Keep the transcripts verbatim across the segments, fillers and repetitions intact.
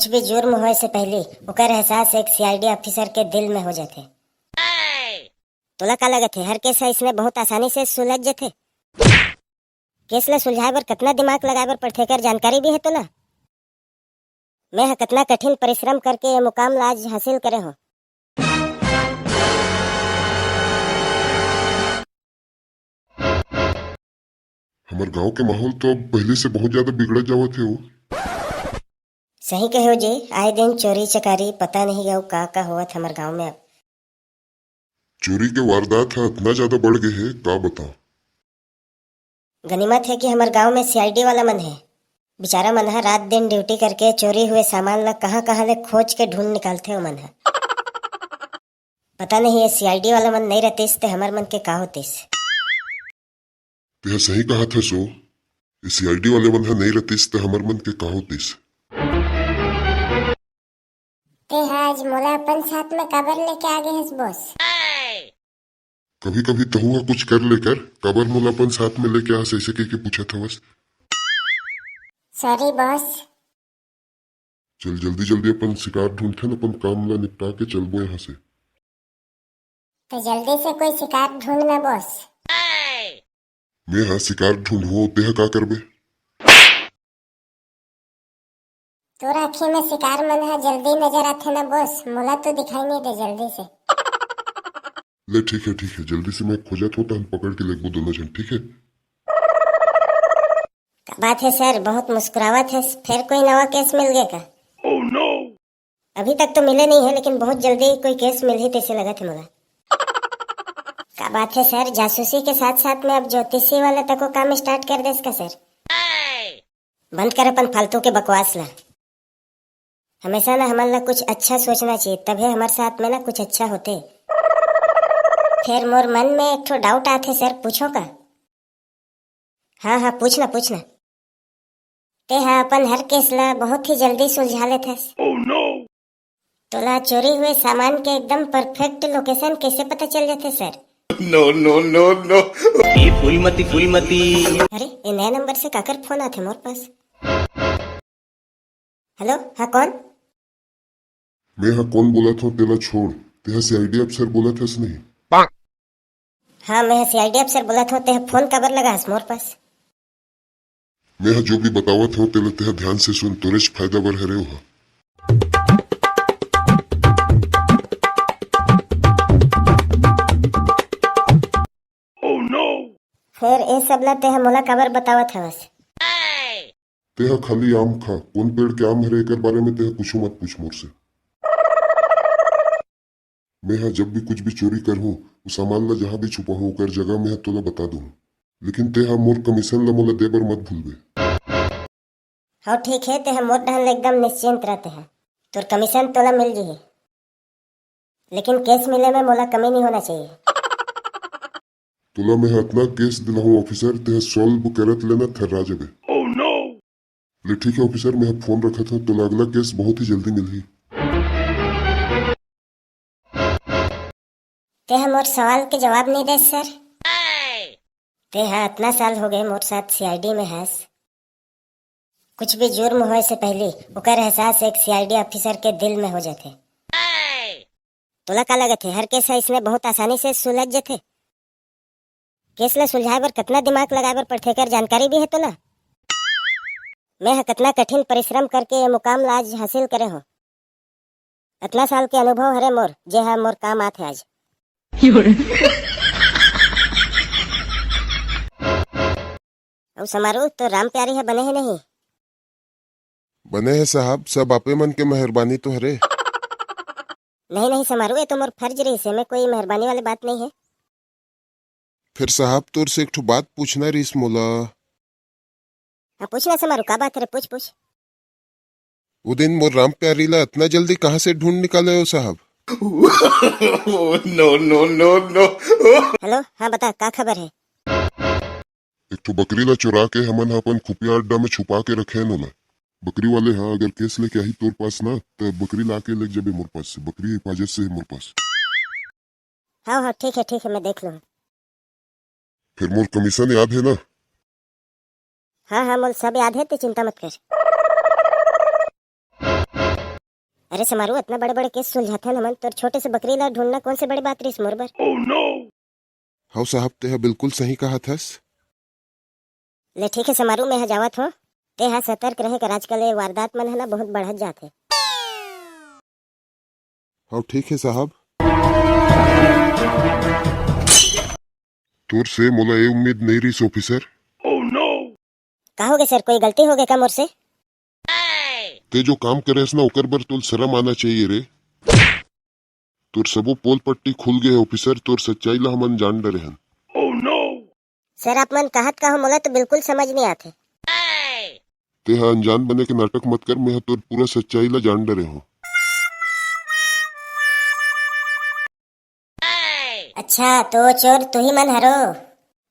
कुछ भी जुर्म होए से पहली ओकर एहसास एक सीआईडी ऑफिसर के दिल में हो जाथे। तोला का लगत हे, हर केस ह इसने बहुत आसानी से सुलझ जथे? केस ला सुलझाए बर कतना दिमाग लगाए बर पड़थे, एकर जानकारी भी हे तोला? मैं ह कतना कठिन परिश्रम करके ये मुकाम ला आज हासिल करे हों। हमर गांव के माहौल तो अब पहले से बहुत ज्यादा बिगड़त जावत हे वो। सही कहे हो जी, आए दिन चोरी चकारी, पता नहीं अउ का का होवत हमर गांव में अब। चोरी के वारदात ह इतना ज्यादा बढ़ गए हे, का बताओ। गनीमत हे कि हमर गांव में सीआईडी वाला मन हे। बेचारा मन ह रात दिन ड्यूटी करके चोरी हुए सामान ला कहां कहां ले खोज के ढूंढ निकालथे ओमन ह। पता नहीं, ये सीआईडी वाला मन नहीं रहतीस ते हमर मन के का होतीस। तेहा सही कहा था सो, ये सीआईडी वाले मन ह नहीं रहतीस ते हमर मन के का होतीस। तेहा आज मोला अपन साथ में काबर लेके आ गए हस बॉस? कभी कभी तहू ह कुछ कर लेकर काबर मोला अपन साथ में लेके आस, ऐसे कह के पूछत हवस। Sorry boss. चल जल्दी जल्दी अपन शिकार ढूंढथन, अपन काम ला निपटा के चलबो यहाँ से। तो जल्दी से कोई शिकार ढूंढना बॉस। मैं हा शिकार ढूंढबो, तेहा का करबे? तोर आँखी में शिकार मन हा जल्दी नजर आथे ना बॉस, मोला तो दिखाई नहीं दे जल्दी से। ले ठीक है, ठीक है, जल्दी से मैं खोजत हों, तहन पकड़ के लेगबो दोनों झन, ठीक है? का बात है सर, बहुत मुस्कुरावत है, फिर कोई नवा केस मिल गए का? अभी तक तो मिले नहीं है, लेकिन बहुत जल्दी कोई केस मिलही तैसे लगत हे मोला। का बात है सर, जासूसी के साथ साथ में अब ज्योतिषी वाला तको काम स्टार्ट कर देस का सर? बंद कर अपन फालतू के बकवास ला। हमेशा ना हमन ला कुछ अच्छा सोचना चाहिए, तभे हमर साथ में ना कुछ अच्छा होथे। फिर मोर मन में एक ठो डाउट आथे सर, पूछो का? हाँ हाँ, पूछना पूछना। तेहा अपन हर केस ला बहुत ही जल्दी सुलझा लेथस। तोला चोरी हुए सामान के एकदम परफेक्ट लोकेशन कैसे पता चल जाथे sir? No no no no। ये फूलमती फूलमती। अरे, ये नया नंबर से काकर फोन आथे मोर पास? हेलो, हाँ कौन? मैं हा कौन बोलत हों तेला छोड़, तेहा सीआईडी अफसर बोलत हस नहीं? हाँ, मैं हा सीआईडी अफसर बोलत हों, तेहा फोन काबर लगास मोर पास? मैं हा जो भी बतावत हों तेला तेहा ध्यान से सुन, तोरेच फायदा बर हरे ओहा। फिर ए सब ला तेहा मोला काबर बतावत हवस? तेहा खाली आम खा, कोन पेड़ के आम हरे एकर बारे में तेहा कुछू मत पूछ मोर से। मैं हा जब भी कुछ भी चोरी करहूँ, उ सामान ला जहाँ भी छुपाहूँ, ओकर जगह मैं हा तोला बता दूँ। लेकिन तेहा मोर कमीशन ला मोला दे बर मत भूलबे। हाँ ठीक है, तेहा मोर डहन ले एकदम निश्चिंत रह तेहा। तोर कमीशन तोला मिल जही, लेकिन केस मिले में मोला कमी नहीं होना चाहिए। तोला मैं हा अतना केस दिलाहूँ ऑफिसर, तेहा सॉल्व करत लेना थर्रा जबे। ले ठीक है ऑफिसर, मैं हा फोन रखत हों, तोला अगला केस बहुत ही जल्दी मिलही। तेहा मोर सवाल के जवाब नहीं दे सर। तेहा अतना साल हो गए मोर साथ सीआईडी में हस। कुछ भी जुर्म होए से पहली ओकर एहसास एक सीआईडी ऑफिसर के दिल में हो जाथे। तोला का लगत हे, हर केस ह इसने बहुत आसानी से सुलझ जथे? केस ला सुलझाए बर कतना दिमाग लगाए बर पड़थे, एकर जानकारी भी हे तोला? मैं ह कतना कठिन परिश्रम करके ये मुकाम ला आज हासिल करे हों। अतना साल के अनुभव हरे मोर, जे ह मोर काम आथे आज। अउ समारू, तो राम प्यारी ह बने हे नहीं? बने हे साहब, सब आपे मन के मेहरबानी तो हरे। नहीं नहीं समारू, ये तो मोर फर्ज रहिस हे, मैं कोई मेहरबानी वाली बात नहीं है। फिर साहब, तोर से एक ठो बात पूछना रहिस मोला। हाँ पूछ ना समारू, का बात हरे, पूछ पूछ। वो दिन मोर राम प्यारी ला इतना जल्दी कहाँ से ढूंढ निकाले हो साहब? No no no no। Hello, हाँ बता, का खबर है? एक ठो बकरी ला चुरा के हमन ह अपन खुफिया अड्डा में छुपा के रखे हन ओला। बकरी वाले ह अगर केस लेके आही तोर पास ना, त बकरी ला के लेके जबे मोर पास से। बकरी हिफाजत से है मोर पास। हाँ हाँ, ठीक है ठीक है, मैं देख लूँ। फिर मोर कमीशन याद है ना? हाँ हाँ, मोल सब याद है, ते चिंता मत कर। अरे समारू, अतना बड़े-बड़े केस सुलझाथन हमन, तोर छोटे से बकरी ला ढूंढना कौन से बड़े बात रहिस मोर बर? हव साहब, तेहा बिल्कुल सही कहत हस। ले ठीक हे समारू, मैं ह जावत हों। तेहा सतर्क रहे कर, आजकल ये वारदात मन ह ना बहुत बढ़त जात हे। हव ठीक हे साहब। तोर से मोला ये उम्मीद नहीं रहिस ऑफिसर। का होगे सर, कोई गलती होगे का मोर से? ते जो काम करे हस ना, ओकर बर तोल शरम आना चाहिए रे। तोर सबो पोल पट्टी खुल गे हे ऑफिसर, तोर सच्चाई ला हमन जान डरे हन। सर, आप मन कहत का हो, मोला तो बिल्कुल समझ नहीं आथे। ते हा अनजान बने के नाटक मत कर, मैं हा तोर पूरा सच्चाई ला जान डरे हूँ। अच्छा, तो चोर तुही मन हरो?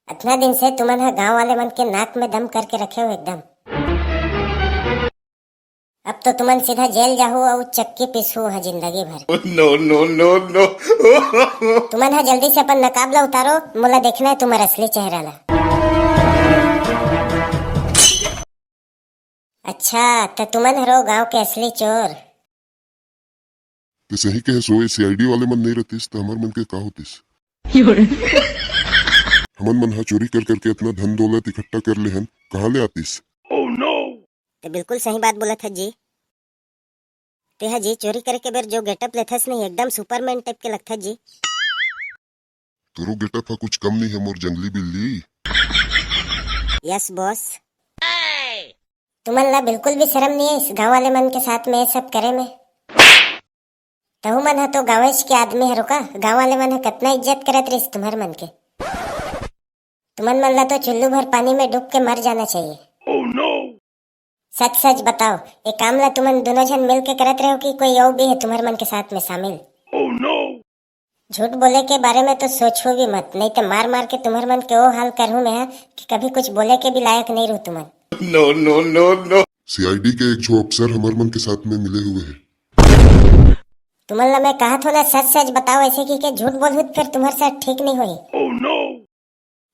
अतना दिन से तुमन ह गांव वाले मन के नाक में दम करके रखे हो एकदम। अब तो तुमन सीधा जेल जाहू अउ चक्की पीसहू ह जिंदगी भर। No, no, no, no। तुमन ह जल्दी से अपन नकाब ला उतारो, मोला देखना है तुम्हारा असली चेहरा ला। अच्छा, त तुमन हरो गांव के असली चोर। ते सही कहे सो, ये सीआईडी वाले मन नहीं रहतीस त हमर मन के का होतीस? हमन मन हा चोरी कर करके इतना धन दौलत इकट्ठा कर ले हन, कहाँ ले आतीस? ते बिल्कुल सही बात बोलत हस जी। ते हा जी चोरी करे के बेर जो गेटअप लेथस नहीं, एकदम सुपरमैन टाइप के लगथस जी। तोरो गेटअप हा कुछ कम नहीं है मोर जंगली बिल्ली। Yes boss. तुमन ला बिल्कुल भी शर्म नहीं है इस गांव वाले मन के साथ में ये सब करे में? तहु मन ह तो गांवेच के आदमी हरो का, गांव वाले मन ह कतना इज्जत करत रहिस तुम्हर मन के। तुमन मन ला तो चुल्लू भर पानी में डूब के मर जाना चाहिए। सच सच बताओ, ये काम ला तुमन दोनों झन मिल के करत रहो कि कोई और भी है तुम्हर मन के साथ में शामिल? झूठ बोले के बारे में तो सोचहू भी मत, नहीं तो मार मार के तुम्हर मन के वो हाल करहूँ मैं ह कि कभी कुछ बोले के भी लायक नहीं रहू तुमन। No, no, no, no। CID के एक झो अफसर हमर मन के साथ में मिले हुए हैं। तुमन ला मैं कहत हो ना, सच सच बताओ, ऐसे कहिके झूठ बोलहू त फिर तुम्हर साथ ठीक नहीं होही।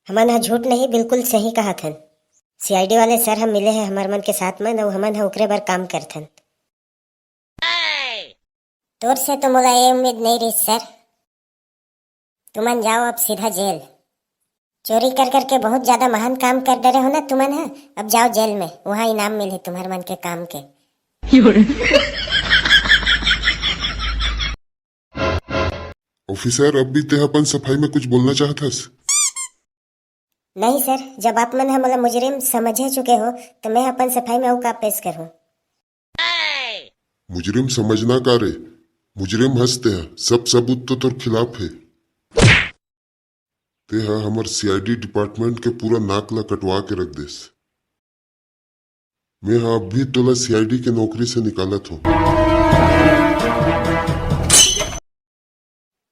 हमन ह झूठ नहीं, बिल्कुल सही कहत हन। सीआईडी वाले सर ह मिले हैं हमर मन के साथ में, अउ हमन ह ओकरे बर काम करथन। तोर से तो मोला ये उम्मीद नहीं रही सर। तुमन जाओ अब सीधा जेल। चोरी कर करके बहुत ज्यादा महान काम कर डरे हो ना तुमन ह, अब जाओ जेल में, वहाँ इनाम मिले तुम्हर मन के काम के। ऑफिसर, अब भी ते अपन सफाई में कुछ बोलना चाहत हस? नहीं सर, जब आप मन ह मोला मुजरिम समझे चुके हो, तो मैं अपन सफाई में अउ का पेश करूं? मुजरिम समझना का रे? मुजरिम हस ते ह, सब सबूत तो तोर खिलाफ है। ते ह हमर सीआईडी डिपार्टमेंट के पूरा नाक ला कटवा के रख देस। मैं ह अभी तोला सीआईडी के नौकरी से निकालत हूँ।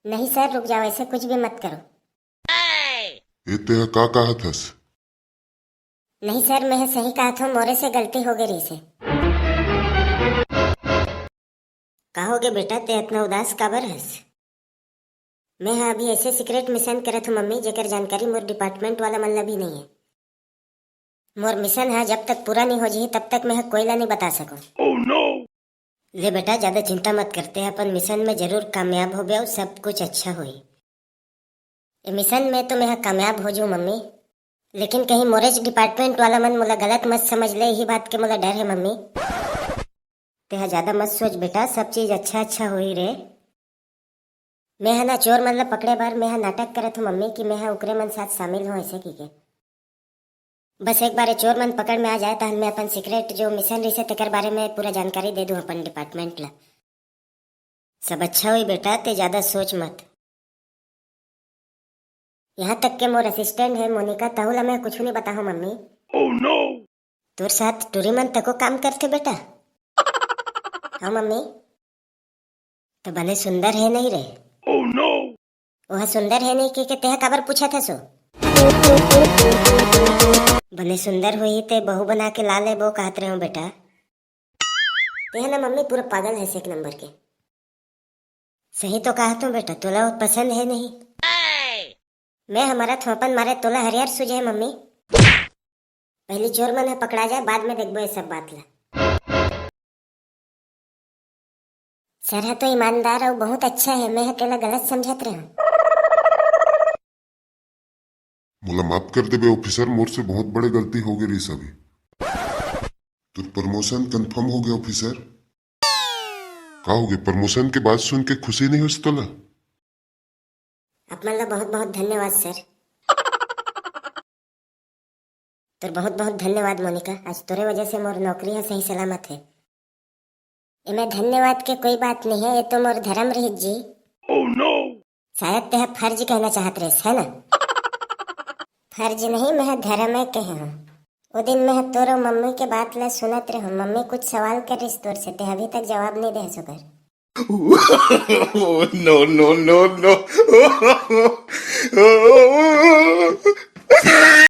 नहीं सर, रुक जाओ, ऐसे कुछ भी मत करो। ए, ते ह का कहत हस? नहीं सर, मैं ह सही कहत हूँ, मोरे से गलती हो गई रही से। का हो गया बेटा, ते इतना उदास काबर हस? मैं ह अभी ऐसे सीक्रेट मिशन करत हूँ मम्मी, जेकर जानकारी मोर डिपार्टमेंट वाला मन ला भी नहीं है। मोर मिशन ह जब तक पूरा नहीं हो जाही, तब तक मैं ह कोई ला नहीं बता सकूं। ले बेटा, ज्यादा चिंता मत कर, ते अपन मिशन में जरूर कामयाब होबे अउ सब कुछ अच्छा होही। ए मिशन में तो मैं ह कामयाब हो जाऊं मम्मी, लेकिन कहीं मोरेच डिपार्टमेंट वाला मन मोला गलत मत समझ ले, यही बात के मोला डर है मम्मी। ते ह ज्यादा मत सोच बेटा, सब चीज अच्छा अच्छा होही रे। मैं ह ना चोर मन ला पकड़े बर मैं ह नाटक करत हूँ मम्मी कि मैं ह ओकरे मन साथ शामिल हूँ ऐसे कहिके। बस एक बार ये चोर मन पकड़ में आ जाए तहन मैं अपन सीक्रेट जो मिशन रहिसे तेकर बारे में पूरा जानकारी दे दूँ अपन डिपार्टमेंट ला। सब अच्छा होही बेटा, ते ज्यादा सोच मत। यहाँ तक के मोर असिस्टेंट है मोनिका, तहू ला मैं कुछ नहीं बताहूँ मम्मी। तोर साथ टूरी मन तको काम करथे बेटा। हाँ मम्मी। तो बने सुंदर है नहीं रे? ओह सुंदर है नहीं के, के तेह काबर पूछत हस ओ? बने सुंदर होही ते बहू बना के ला लेबो कहत रहे हो बेटा। तेह ना मम्मी पूरा पागल है एक नंबर के। सही तो कहत हूँ बेटा, तोला वो पसंद है नहीं। मैं हमारा थोपन मारे तोला हरियर सूझे है मम्मी। पहली चोर मन ह पकड़ा जाए, बाद में देखबो ये सब बात ला। सर ह तो ईमानदार अउ बहुत अच्छा हे, मैं ह तेला गलत समझत रहेंव। मोला माफ कर देबे ऑफिसर, मोर से बहुत बड़े गलती हो गे रहिस अभी। तोर प्रमोशन कंफर्म हो गे ऑफिसर। का हो गे, प्रमोशन के बात सुन के खुशी नहीं होइस तोला? आप मन ला बहुत बहुत धन्यवाद सर। तोर बहुत बहुत धन्यवाद मोनिका, आज तोरे वजह से मोर नौकरी ह सही सलामत हे। एमे धन्यवाद के कोई बात नहीं है, ये तो मोर धर्म रहिस जी। शायद तेह फर्ज कहना चाहत रहिस, है ना? फर्ज नहीं, मैं धर्म है कहे हूँ। वो दिन मैं तोर मम्मी के बात ला सुनत रहूँ, मम्मी कुछ सवाल कर रहिस तोर से, तेह अभी तक जवाब नहीं दे सुकर। No, no, no, no.